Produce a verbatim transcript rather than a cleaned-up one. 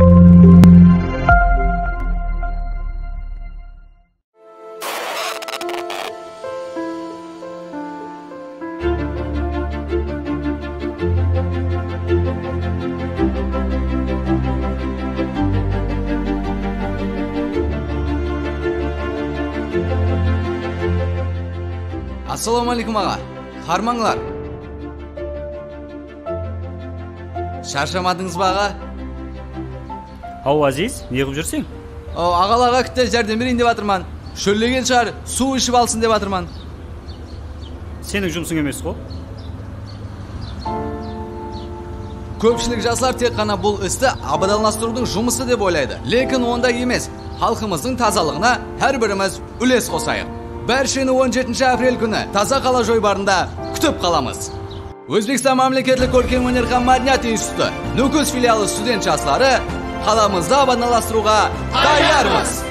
Assalawma aleykum, aǵa. Harmańlar. Sharshamadıńız ba, aǵa? Haw, Aziz, ne qılıp júrseń? O, aǵalarǵa kitte járdem bereyin dep atırman. Shóllegen shıǵar, suw iship alsın dep atırman. Seniń jumısıń emes ǵo. Kópshilik jaslar tek ǵana bul isti abadanlastırıwdıń jumısı dep oylaydı. Lekin onday emes. Xalqımızdıń tazalıǵına hár birimiz úles qosayıq. Bársheni on jetinshi aprel kúni Taza qala joybarında kútip qalamız. Ózbekstan mámleketlik kórkem óner hám mádeniyat institutı, Nókis filialı student jasları qalamızdı abadanlastırıwǵa tayarmız!